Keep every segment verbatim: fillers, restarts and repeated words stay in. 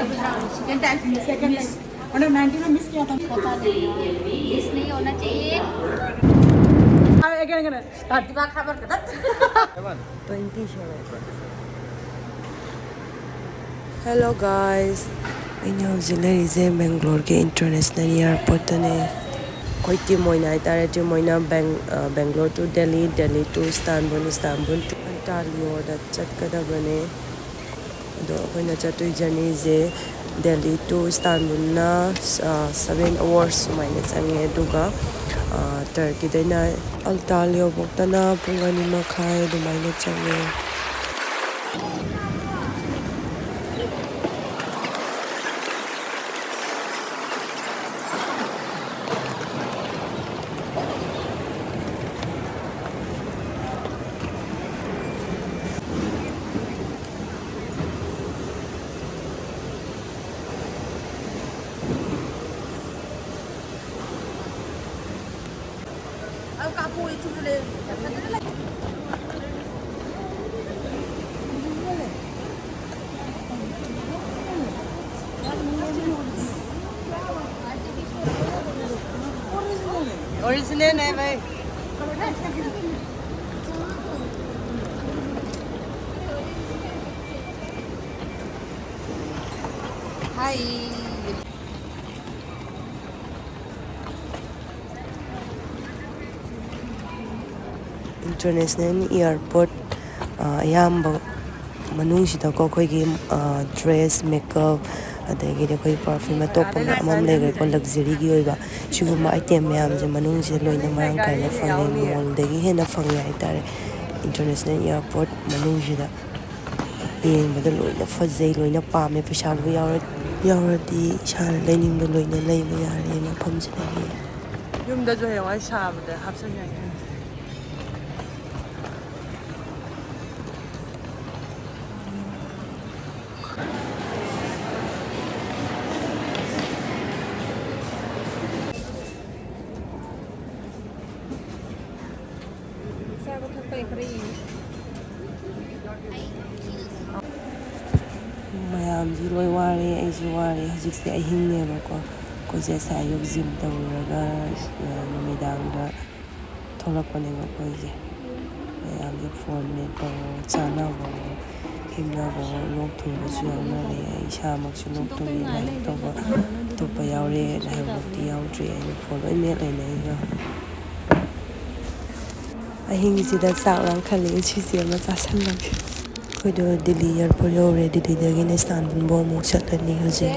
Second time, second time. मैंने ninety में miss किया था। पता नहीं। मिस नहीं होना चाहिए। अरे, again, again, start। दिमाग खराब कर। Hello guys, ꯑꯩꯅ ꯍꯧꯖꯤꯛ ꯂꯩꯔꯤꯁꯦ ꯕꯦꯡꯒ꯭ꯂꯣꯔꯒꯤ ꯏꯟꯇꯔꯅꯦꯁꯅꯦꯜ ꯏꯌꯥꯔꯄꯣꯔꯠꯇꯅꯦ꯫ ꯑꯩꯈꯣꯏ ꯇꯤꯝ ꯑꯣꯏꯅ ꯍꯥꯏꯇꯥꯔꯦ, ꯇꯤꯝ ꯑꯣꯏꯅ ꯕꯦꯡ-, ꯑ, Bangalore to Delhi, Delhi to Istanbul, Istanbul to ꯑꯟꯇꯥꯂꯤꯌꯣꯗ ꯆꯠꯀꯗꯕꯅꯦ꯫ ꯑꯗꯣ ꯑꯩꯈꯣꯏꯅ ꯆꯠꯇꯣꯏ ꯖꯔꯅꯤꯁꯦ ꯗꯦꯜꯂꯤ to ꯏꯁꯇꯥꯟꯕꯨꯜꯅ, ꯑ, ꯁꯚꯦꯟ ꯑꯋꯥꯔꯁ ꯁꯨꯃꯥꯏꯅ ꯆꯪꯉꯦ, ꯑꯗꯨꯒ, ꯑ, ꯇꯔꯀꯤꯗꯩꯅ ꯑꯜꯇꯥꯂꯤꯌꯣ ꯐꯥꯎꯇꯅ ꯄꯨꯡ ꯑꯅꯤ ꯃꯈꯥꯏ ꯑꯗꯨꯃꯥꯏꯅ ꯆꯪꯉꯦ꯫ ओरिजिनल है भाई। हाय। ꯏꯟꯇꯔꯅꯦꯁꯅꯦꯜ ꯏꯌꯥꯔꯄꯣꯔꯠ, ꯑ, ꯑꯌꯥꯝꯕ ꯃꯅꯨꯡꯁꯤꯗꯀꯣ ꯑꯩꯈꯣꯏꯒꯤ, ꯑ, ꯗ꯭ꯔꯦꯁ, ꯃꯦꯀꯞ, ꯑꯗꯒꯤꯗꯤ ꯑꯩꯈꯣꯏ ꯄꯔꯐ꯭ꯌꯨꯝ ꯑꯇꯣꯞꯄ ꯃꯌꯥꯝ ꯑꯃ ꯂꯩꯈ꯭ꯔꯦꯀꯣ, ꯂꯛꯖꯔꯤꯒꯤ ꯑꯣꯏꯕ꯫ ꯁꯤꯒꯨꯝꯕ ꯑꯥꯏꯇꯦꯝ ꯃꯌꯥꯝꯁꯦ ꯃꯅꯨꯡꯁꯤꯗ ꯂꯣꯏꯅ ꯃꯔꯥꯡ ꯀꯥꯏꯅ ꯐꯪꯉꯦ, ꯃꯣꯜꯗꯒꯤ ꯍꯦꯟꯅ ꯐꯪꯉꯦ ꯍꯥꯏꯇꯥꯔꯦ ꯏꯟꯇꯔꯅꯦꯁꯅꯦꯜ ꯏꯌꯥꯔꯄꯣꯔꯠ ꯃꯅꯨꯡꯁꯤꯗ꯫ ꯌꯦꯡꯕꯗ ꯂꯣꯏꯅ ꯐꯖꯩ, ꯂꯣꯏꯅ ꯄꯥꯝꯃꯦ꯫ ꯄꯩꯁꯥꯕꯨ ꯌꯥꯎꯔ-, ꯌꯥꯎꯔꯗꯤ ꯏꯁꯥꯅ ꯂꯩꯅꯤꯡꯕ ꯂꯣꯏꯅ ꯂꯩꯕ ꯌꯥꯔꯦ ꯃꯐꯝꯁꯤꯗꯒꯤ꯫ ꯌꯨꯝꯗꯁꯨ ꯍꯌꯦꯡꯋꯥꯏ ꯁꯥꯕꯗ ꯍꯥꯞꯆꯟ ꯌꯥꯏ ꯀꯩꯅꯣ꯫ ꯆꯥꯕ ꯊꯛꯄꯒꯤ ꯈꯔ ꯌꯦꯡꯉꯤ꯫ ꯃꯌꯥꯝꯁꯤ ꯂꯣꯏ ꯋꯥꯔꯦ, ꯑꯩꯁꯨ ꯋꯥꯔꯦ꯫ ꯍꯧꯖꯤꯛꯁꯦ ꯑꯍꯤꯡꯅꯦꯕꯀꯣ꯫ ꯑꯩꯈꯣꯏꯁꯦ ꯉꯁꯥꯏ ꯑꯌꯨꯛ ꯖꯤꯝ ꯇꯧꯔꯨꯔꯒ, ꯑ, ꯅꯨꯃꯤꯗꯥꯡꯗ ꯊꯣꯛꯂꯛꯄꯅꯦꯕ ꯑꯩꯈꯣꯏꯁꯦ꯫ ꯃꯌꯥꯝꯁꯦ ꯐꯣꯟ ꯃꯦꯠꯄꯋꯣ, ꯆꯥꯅꯕꯋꯣ, ꯍꯤꯞꯅꯕꯋꯣ, ꯂꯣꯛ ꯊꯨꯡꯕꯁꯨ ꯌꯥꯎꯅꯔꯦ꯫ ꯑꯩ ꯏꯁꯥꯃꯛꯁꯨ ꯂꯣꯛ ꯊꯨꯡꯉꯤ, ꯂꯥꯏꯍꯧ ꯇꯧꯕ ꯈꯣꯠꯄ ꯌꯥꯎꯔꯦ꯫ ꯂꯥꯏꯍꯧꯃꯛꯇꯤ ꯌꯥꯎꯗ꯭ꯔꯤ꯫ ꯑꯩꯅ ꯐꯣꯟ ꯂꯣꯏ ꯃꯦꯠ ꯂꯩꯅꯩ ꯑꯩꯒ꯫ ꯑꯍꯤꯡꯁꯤꯗ ꯆꯥꯛ ꯂꯥꯝꯈꯠꯂꯛꯑꯦ, ꯁꯤꯁꯦ ꯑꯃ ꯆꯥꯁꯜꯂꯒꯦ꯫ ꯑꯩꯈꯣꯏꯗꯣ ꯗꯤꯜꯂꯤ ꯑꯦꯌꯥꯔꯄꯣꯔꯠ ꯌꯧꯔꯦ꯫ ꯗꯤꯜꯂꯤꯗꯒꯤꯅ ꯏꯁꯇꯥꯟꯕꯨꯜ ꯐꯥꯎ ꯑꯃꯨꯛ ꯆꯠꯂꯅꯤ ꯍꯧꯖꯤꯛ꯫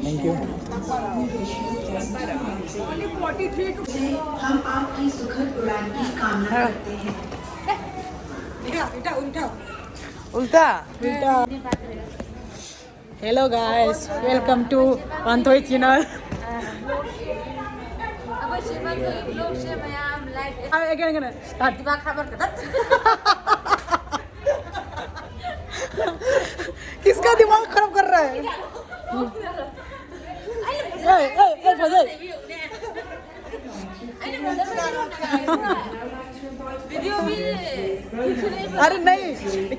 Thank you. हम आपकी सुखद उड़ान की कामना करते हैं। उल्टा। Hello guys, welcome to Panthoi channel. ꯑꯩꯈꯣꯏ ꯁꯤ ꯄꯥꯟꯊꯣꯏꯒꯤ ꯕ꯭ꯂꯣꯛꯁꯦ ꯃꯌꯥꯝ ꯂꯥꯏꯛ ꯑ, again, again, start. ꯗꯤꯃꯥꯛ ꯈꯥꯕꯔ ꯀꯗꯠ꯫ किसका दिमाग खराब कर रहा है? ए, ए, ए, फजल। अरे नहीं,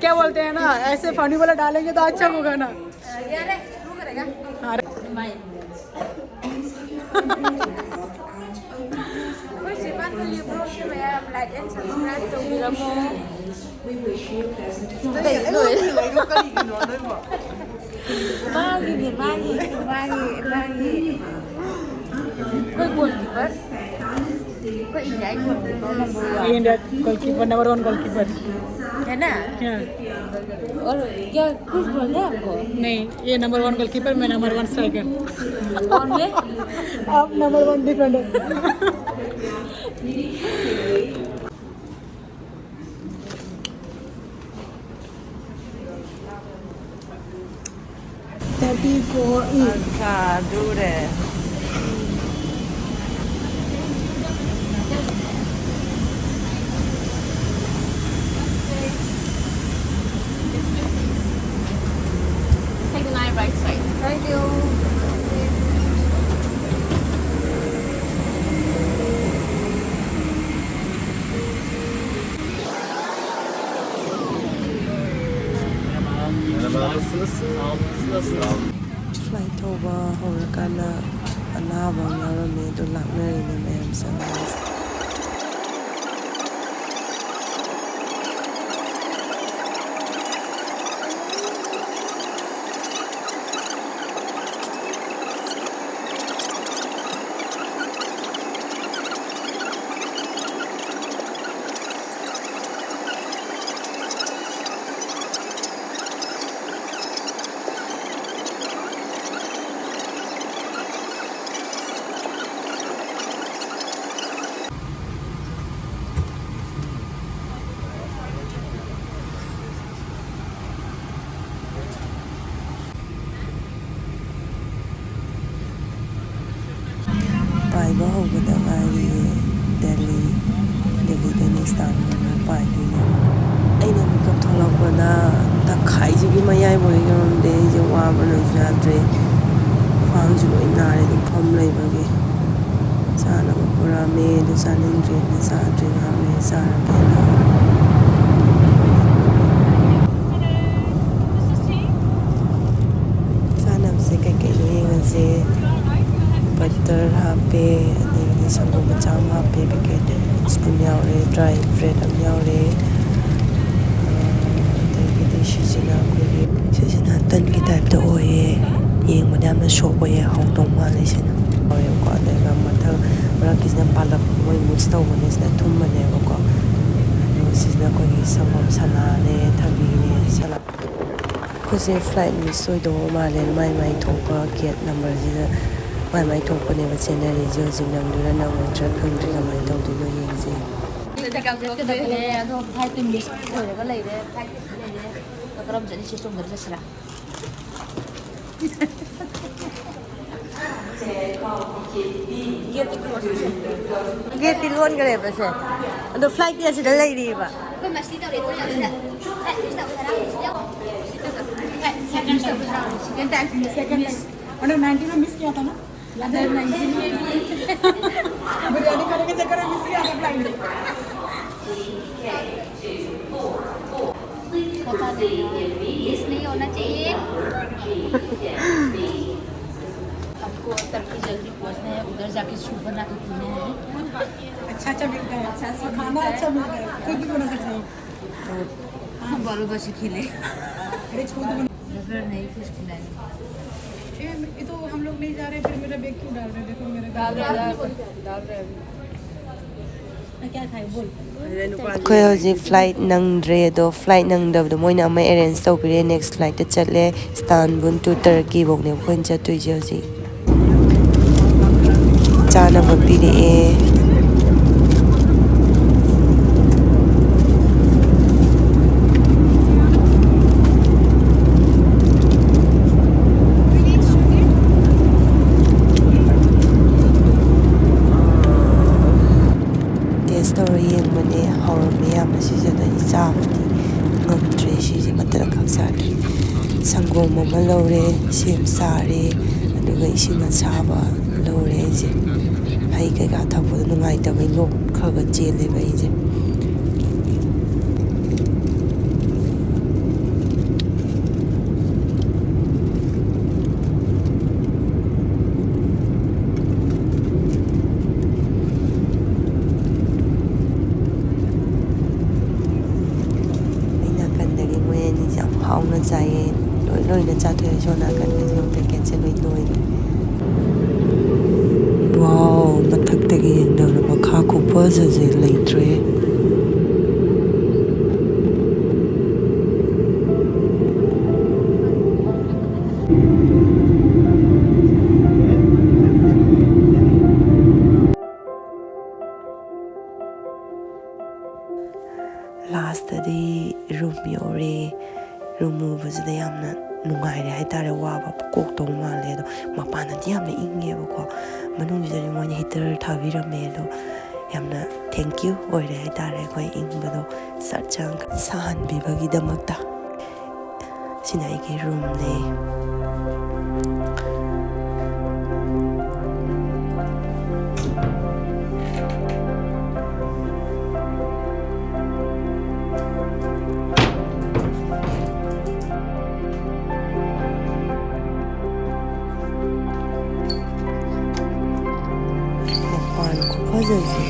क्या बोलते हैं ना, ऐसे फनी वाला डालेंगे तो अच्छा होगा ना। अरे, ꯑꯩꯈꯣꯏ ꯁꯤ ꯄꯥꯟꯊꯣꯏꯒꯤ ꯕ꯭ꯂꯣꯛꯁꯦ ꯃꯌꯥꯝ ꯂꯥꯏꯛ ꯑꯦꯟ ꯁꯕꯁꯀ꯭ꯔꯥꯏꯕ ꯇꯧꯕꯤꯔꯝꯃꯣ꯫ ꯃꯥꯒꯤꯅꯦ, ꯃꯥꯒꯤ, ꯃꯥꯒꯤ, ꯃꯥꯒꯤ꯫ ꯑꯩꯈꯣꯏ ꯒꯣꯜꯀꯤꯄꯔ, ꯑꯩꯈꯣꯏ ꯏꯟꯗꯤꯌꯥꯒꯤ goalkeeper number one. India goalkeeper, number one goalkeeper. है ना? हाँ। और क्या कुछ बोलना है आपको? नहीं, ये नंबर वन गोलकीपर, मैं नंबर वन स्ट्राइकर। कौन है? आप number one defender. Thirty four E. अच्छा, दूर है। Second line, right side. Thank you. ꯌꯥꯎꯔꯝꯃꯦ꯫ ꯑꯗꯨ ꯂꯥꯛꯅꯔꯤꯅꯦ ꯃꯌꯥꯝ ꯆꯪꯉꯒ꯫ ꯄꯥꯏꯕ ꯍꯧꯕꯗ ꯉꯥꯏꯔꯤꯌꯦ꯫ ꯗꯦꯜꯂꯤ, ꯗꯦꯜꯂꯤꯗꯩꯅ ꯏꯁꯇꯥꯟꯕꯨꯜ ꯐꯥꯎ ꯄꯥꯏꯗꯣꯏꯅꯦ꯫ ꯑꯩꯅ ꯃꯤꯀꯞ ꯊꯣꯛꯂꯛꯄꯗ ꯇꯪꯈꯥꯏꯁꯤꯒꯤ ꯃꯌꯥꯏꯐꯥꯎ ꯌꯧꯔꯝꯗꯦ꯫ ꯑꯩꯁꯦ ꯋꯥꯕꯅꯁꯨ ꯌꯥꯗ꯭ꯔꯦ, ꯈ꯭ꯋꯥꯡꯁꯨ ꯂꯣꯏ ꯅꯥꯔꯦ ꯑꯗꯨꯝ ꯐꯝ ꯂꯩꯕꯒꯤ꯫ ꯆꯥꯅꯕ ꯄꯨꯔꯛꯑꯝꯃꯦ, ꯑꯗꯨ ꯆꯥꯅꯤꯡꯗ꯭ꯔꯦꯅ ꯆꯥꯗ꯭ꯔꯦ꯫ ꯉꯥꯏꯍꯥꯛ ꯂꯩꯔ ꯆꯥꯔꯒꯦꯅ꯫ ꯆꯥꯅꯕꯁꯦ ꯀꯩꯀꯩꯅꯣ ꯌꯦꯡꯉꯁꯦ꯫ ꯕꯇꯔ ꯍꯥꯞꯄꯦ, ꯑꯗꯒꯤꯗꯤ ꯁꯪꯒꯣꯝ ꯃꯆꯥ ꯑꯃ ꯍꯥꯞꯄꯦ, ꯄꯦꯀꯦꯠ ꯁ꯭ꯄꯨꯟ ꯌꯥꯎꯔꯦ, ꯗ꯭ꯔꯥꯏ ꯕ꯭ꯔꯦꯗ ꯑꯃ ꯌꯥꯎꯔꯦ꯫ ꯑꯗꯒꯤꯗꯤ ꯁꯤꯁꯤꯅ ꯑꯩꯈꯣꯏꯒꯤ, ꯁꯤꯁꯤꯅ ꯇꯟꯒꯤ ꯇꯥꯏꯞꯇ ꯑꯣꯏꯌꯦ꯫ ꯌꯦꯡꯕꯗ ꯌꯥꯝꯅ ꯁꯣꯐ ꯑꯣꯏꯌꯦ, ꯍꯥꯎꯗꯧ ꯃꯥꯜꯂꯦ ꯁꯤꯅ꯫ ꯍꯥꯎꯋꯦꯕꯀꯣ꯫ ꯑꯗꯨꯒ ꯃꯊꯪ ꯃꯔꯛꯀꯤꯁꯤꯅ ꯄꯥꯂꯛ ꯃꯣꯏ ꯃꯤꯛꯁ ꯇꯧꯕꯅꯦ, ꯁꯤꯅ ꯑꯊꯨꯝꯕꯅꯦꯕꯀꯣ꯫ ꯑꯗꯨꯒ ꯁꯤꯁꯤꯅ ꯑꯩꯈꯣꯏꯒꯤ ꯁꯪꯒꯣꯝ ꯁꯅꯥꯅꯦ, ꯊꯕꯤꯅꯦ, ꯁꯂꯥꯗ꯫ ꯑꯩꯈꯣꯏꯁꯦ ꯐ꯭ꯂꯥꯏꯠ ꯃꯤꯁ ꯑꯣꯏꯗꯧꯕ ꯃꯥꯜꯂꯦ꯫ ꯃꯥꯏ ꯃꯥꯏ ꯊꯣꯛꯄ ꯒꯦꯠ ꯅꯝꯕꯔꯁꯤꯗ ꯃꯥꯏ ꯃꯥꯏ ꯊꯣꯛꯄꯅꯦꯕ ꯆꯦꯟꯅꯔꯤꯁꯦ꯫ ꯍꯧꯖꯤꯛ ꯅꯪꯗꯣꯏꯔꯥ ꯅꯪꯉꯣꯏꯗ꯭ꯔꯥ ꯈꯪꯗ꯭ꯔꯤ꯫ ꯀꯃꯥꯏꯅ ꯇꯧꯗꯣꯏꯅꯣ ꯌꯦꯡꯁꯦ꯫ ꯆꯠꯀꯗꯕꯅꯦ, ꯑꯗꯣ ꯐ꯭ꯂꯥꯏꯠꯇꯤ ꯃꯤꯁ ꯑꯣꯏꯔꯒ ꯂꯩꯔꯦ꯫ ꯐ꯭ꯂꯥꯏꯠꯇꯤ ꯂꯩꯔꯦ꯫ ꯑꯗꯣ ꯀꯔꯝ ꯆꯠꯅꯤ? ꯁꯤ ꯆꯨꯝꯗ꯭ꯔ ꯆꯠꯁꯤꯔꯥ? ꯒꯦꯠꯇꯤ ꯂꯣꯟꯈ꯭ꯔꯦꯕꯁꯦ, ꯑꯗꯣ ꯐ꯭ꯂꯥꯏꯠꯇꯤ ꯑꯁꯤꯗ ꯂꯩꯔꯤꯕ꯫ ꯑꯩꯈꯣꯏ ꯃꯁꯤ ꯇꯧꯔꯦ, ꯑꯩꯈꯣꯏ ꯌꯥꯝꯅ ꯐ꯭ꯂꯥꯏꯠ ꯃꯤꯁ ꯇꯧꯕ ꯍꯔꯥꯎꯔꯤꯁꯤꯗ ꯌꯦꯡꯉꯣ꯫ ꯐ꯭ꯂꯥꯏꯠ ꯃꯤꯁ ꯇꯧꯕ ꯍꯔꯥꯎꯔꯤꯁꯤꯗ꯫ Second time, second time. ꯑꯗꯣ ninety में miss किया था ना? बिरयानी खाने के चक्कर में miss किया था flight। पता नहीं यार, मिस नहीं होना चाहिए। को तड़की जल्दी पहुंचना है, उधर जाके सूप बना के पीना है। अच्छा अच्छा मिलता है, अच्छा खाना अच्छा मिलता है, खुद भी बना सकते हैं। हम बालू बस खिले। अरे छोड़ दो। नहीं, कुछ खिलाए। ये तो हम लोग नहीं जा रहे, फिर मेरा बैग क्यों डाल रहे? देखो मेरा डाल रहे, डाल रहे, डाल रहे। ꯑꯩꯈꯣꯏ ꯍꯧꯖꯤꯛ ꯐ꯭ꯂꯥꯏꯠ ꯅꯪꯗ꯭ꯔꯦ, ꯑꯗꯣ ꯐ꯭ꯂꯥꯏꯠ ꯅꯪꯗꯕꯗꯣ ꯃꯣꯏꯅ ꯑꯃ ꯑꯦꯔꯦꯟꯖ ꯇꯧꯕꯤꯔꯦ꯫ ꯅꯦꯛꯁ ꯐ꯭ꯂꯥꯏꯠꯇ ꯆꯠꯂꯦ꯫ ꯏꯁꯇꯥꯟꯕꯨꯜ ꯇꯨ ꯇꯔꯀꯤꯐꯧꯅꯦꯕ ꯑꯩꯈꯣꯏꯅ ꯆꯠꯇꯣꯏꯁꯦ꯫ ꯍꯧꯖꯤꯛ ꯆꯥꯅꯕ ꯄꯤꯔꯛꯑꯦ꯫ ꯇꯦꯁ ꯇꯧꯔ ꯌꯦꯡꯕꯅꯦ꯫ ꯍꯥꯎꯔꯝꯃꯦ ꯌꯥꯝꯅ꯫ ꯁꯤꯁꯤꯗ ꯑꯩ ꯆꯥꯕꯗꯤ ꯉꯝꯗ꯭ꯔꯦ꯫ ꯁꯤꯁꯦ ꯃꯇꯠ ꯑꯃꯈꯛ ꯆꯥꯔꯦ꯫ ꯁꯪꯒꯣꯝ ꯑꯃ ꯂꯧꯔꯦ, ꯁꯦꯝ ꯆꯥꯔꯦ, ꯑꯗꯨꯒ ꯏꯁꯤꯡ ꯑꯁꯥꯕ ꯂꯧꯔꯦ꯫ ꯑꯩꯁꯦ ꯍꯩ ꯀꯩꯀꯥ ꯊꯛꯄꯗ ꯅꯨꯡꯉꯥꯏꯇꯕꯩ ꯂꯣꯛ ꯈꯔ ꯈꯔ ꯆꯦꯜꯂꯦꯕ ꯑꯩꯁꯦ꯫ ꯑꯩ ꯅꯥꯀꯟꯗꯒꯤ ꯃꯣꯏ ꯑꯅꯤꯁꯦ ꯌꯥꯝ ꯍꯥꯎꯅ ꯆꯥꯏꯌꯦ꯫ ꯂꯣꯏ ꯂꯣꯏꯅ ꯆꯥꯊꯣꯛꯑꯦ꯫ ꯁꯣꯝ ꯅꯥꯀꯟꯗꯁꯨ ꯄꯦꯀꯦꯠꯁꯦ ꯂꯣꯏ ꯂꯣꯏꯔꯦ꯫ ꯋꯥꯎ, ꯃꯊꯛꯇꯒꯤ ꯌꯦꯡꯊꯕꯗ ꯃꯈꯥ ꯈꯨꯐꯖꯁꯦ ꯂꯩꯇ꯭ꯔꯦ꯫ ꯂꯥꯁꯇꯗꯤ ꯔꯨꯝ ꯌꯧꯔꯦ꯫ ꯔꯨꯝ ꯌꯧꯕꯁꯤꯗ ꯌꯥꯝꯅ ꯅꯨꯡꯉꯥꯏꯔꯦ ꯍꯥꯏꯇꯥꯔꯦ꯫ ꯋꯥꯕ ꯀꯣꯛꯇꯧ ꯃꯥꯜꯂꯦ, ꯑꯗꯣ ꯃꯄꯥꯟꯗꯗꯤ ꯌꯥꯝꯅ ꯏꯪꯉꯦꯕꯀꯣ꯫ ꯃꯅꯨꯡꯁꯤꯗꯗꯤ ꯃꯣꯏꯅ ꯍꯤꯇꯔ ꯊꯥꯕꯤꯔꯝꯃꯦ, ꯑꯗꯣ ꯌꯥꯝꯅ ꯊꯦꯡꯀ꯭ꯌꯨ ꯑꯣꯏꯔꯦ ꯍꯥꯏꯇꯥꯔꯦ ꯑꯩꯈꯣꯏ ꯏꯪꯕꯗꯣ ꯁꯠ ꯆꯪ ꯁꯥꯍꯟꯕꯤꯕꯒꯤꯗꯃꯛꯇ꯫ ꯁꯤꯅ ꯑꯩꯒꯤ ꯔꯨꯝꯅꯦ꯫ ꯈꯨꯐꯖꯁꯦ꯫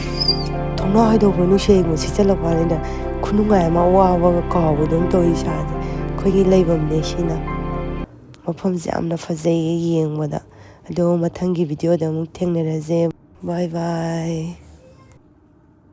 ꯊꯣꯡꯅꯥꯎ ꯍꯥꯏꯗꯣꯛꯄ ꯅꯨꯡꯁꯤꯠ ꯑꯏꯪꯕ ꯁꯤꯠꯆꯜꯂꯛꯄ ꯀꯥꯟꯗ ꯈꯨꯅꯨꯡꯉꯥꯏ ꯑꯃ, ꯑꯋꯥꯕꯒ ꯀꯥꯎꯕꯗꯧꯅ ꯇꯧꯋꯤ ꯏꯁꯥꯁꯦ꯫ ꯑꯩꯈꯣꯏꯒꯤ ꯂꯩꯐꯝꯅꯦ ꯁꯤꯅ꯫ ꯃꯐꯝꯁꯦ ꯌꯥꯝꯅ ꯐꯖꯩꯌꯦ ꯌꯦꯡꯕꯗ꯫ ꯑꯗꯣ ꯃꯊꯪꯒꯤ ꯚꯤꯗꯤꯑꯣꯗ ꯑꯃꯨꯛ ꯊꯦꯡꯅꯔꯁꯦ꯫ ꯕꯥꯏ ꯕꯥꯏ꯫